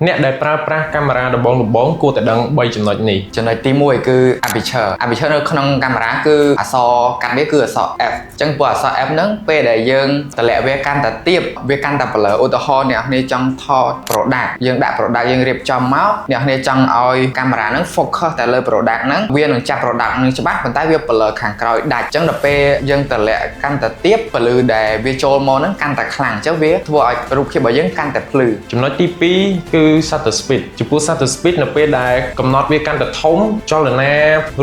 អ្នកដែលប្រើប្រាស់កាមេរ៉ាដំបូងៗគួរតែដឹង3ចំណុចនេះ។ ចំណុចទី1គឺ aperture។ Aperture នៅក្នុងកាមេរ៉ាគឺអក្សរកាត់វាគឺអក្សរ F។ អញ្ចឹងពួកអក្សរ F ហ្នឹងពេលដែលយើងតម្លាក់វាកាន់តែទាបវាកាន់តែ blur។ ឧទាហរណ៍អ្នកនរចង់ថត product យើងដាក់ product យើងរៀបចំមកអ្នកនរចង់ឲ្យកាមេរ៉ាហ្នឹង focus តែលើ product ហ្នឹងវានឹងចាប់ product ហ្នឹងច្បាស់ប៉ុន្តែវា blur ខាងក្រោយដាច់។អញ្ចឹងដល់ពេលយើងតម្លាក់កាន់តែទាបពន្លឺដែលវាចូលមកហ្នឹងកាន់តែខ្លាំងអញ្ចឹងវាធ្វើឲ្យរូបភាពរបស់យើងកាន់តែភ្លឺ។ ចំណុចទី2គឺ shutter speed។ ចំពោះ shutter speed នៅពេលដែលកំណត់វាកាន់តែធំចលនា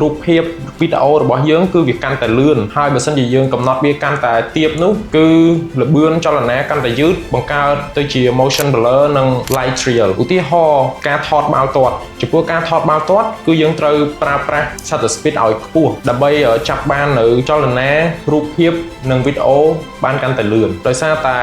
រូបភាពវីដេអូរបស់យើងគឺវាកាន់តែលឿនហើយបើសិនជាយើងកំណត់វាកាន់តែទាបនោះគឺល្បឿនចលនាកាន់តែយឺតបង្កើតទៅជា motion blur និង light trail។ ឧទាហរណ៍ការថតបាល់ទាត់ចំពោះការថតបាល់ទាត់គឺយើងត្រូវប្រើប្រាស់ shutter speed ឲ្យខ្ពស់ដើម្បីចាប់បាននៅចលនារូបភាពនិងវីដេអូបានកាន់តែលឿនដោយសារតែ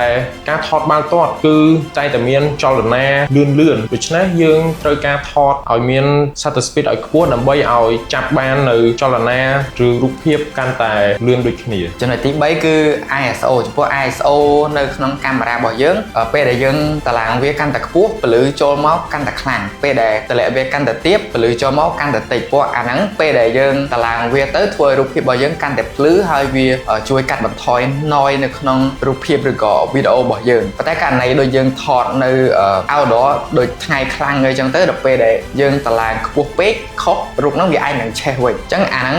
ការថតបាល់ទាត់គឺតែតែមានចលនាលឿនលឿនដូច្នេះយើងត្រូវការថតឲ្យមាន shutter speed ឲ្យខ្ពស់ដើម្បីឲ្យចាប់បាននៅចលនាឬរូបភាពកាន់តែលឿនដូចគ្នា។ ចំណុចទី3គឺ ISO។ ចំពោះ ISO នៅក្នុងកាមេរ៉ារបស់យើងពេលដែលយើងតម្លើងវាកាន់តែខ្ពស់ពន្លឺចូលមកកាន់តែខ្លាំងពេលដែលតម្លាក់វាកាន់តែទាបពន្លឺចូលមកកាន់តែតិចព្រោះអាហ្នឹងពេលដែលយើងតម្លើងវាទៅធ្វើឲ្យរូបភាពរបស់យើងកាន់តែភ្លឺហើយវាជួយកាត់បន្ថយ noise នៅក្នុងរូបភាពឬក៏វីដេអូរបស់យើងប៉ុន្តែករណីដូចយើងថតនៅ outdoor ដូចថ្ងៃខ្លាំងអីចឹងទៅដល់ពេលដែលយើងតម្លើងខ្ពស់ពេកខុសរូបហ្នឹងវាអាចនឹងឆេះវិញអញ្ចឹងអាហ្នឹង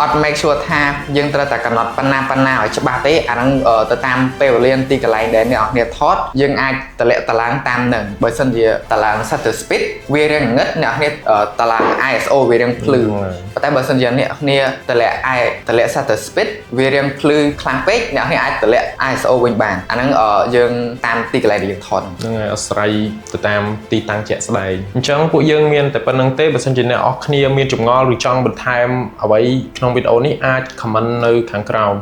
អត់ make sure ថាយើងត្រូវតែកំណត់ប៉ុណ្ណាប៉ុណ្ណាឲ្យច្បាស់ទេអាហ្នឹងទៅតាមពេលវេលាទីកន្លែងដែលអ្នកនរគ្នាថតយើងអាចតម្លាក់តម្លើងតាមនឹងបើសិនជាតម្លើង shutter speed វារាងងឹតអ្នកនរគ្នាតម្លើង ISO វារាងភ្លឺប៉ុន្តែបើសិនជាអ្នកគ្នាតម្លាក់ I តម្លាក់ shutter speed វារាងភ្លឺខ្លាំងពេកអ្នកគ្នាអាចតម្លាក់ ISO វិញបានអាហ្នឹងយើងតាមទីកន្លែងដែលយើងថត ហ្នឹងហើយអាស្រ័យទៅតាមទីតាំងជាក់ស្ដែងអញ្ចឹងពួកយើងមានតែប៉ុណ្ណឹងទេបើសិនជាអ្នកនរគ្នាមានចម្ងល់ឬចង់បន្ថែមអ្វីក្នុងវីដេអូនេះអាច comment នៅខាងក្រោម។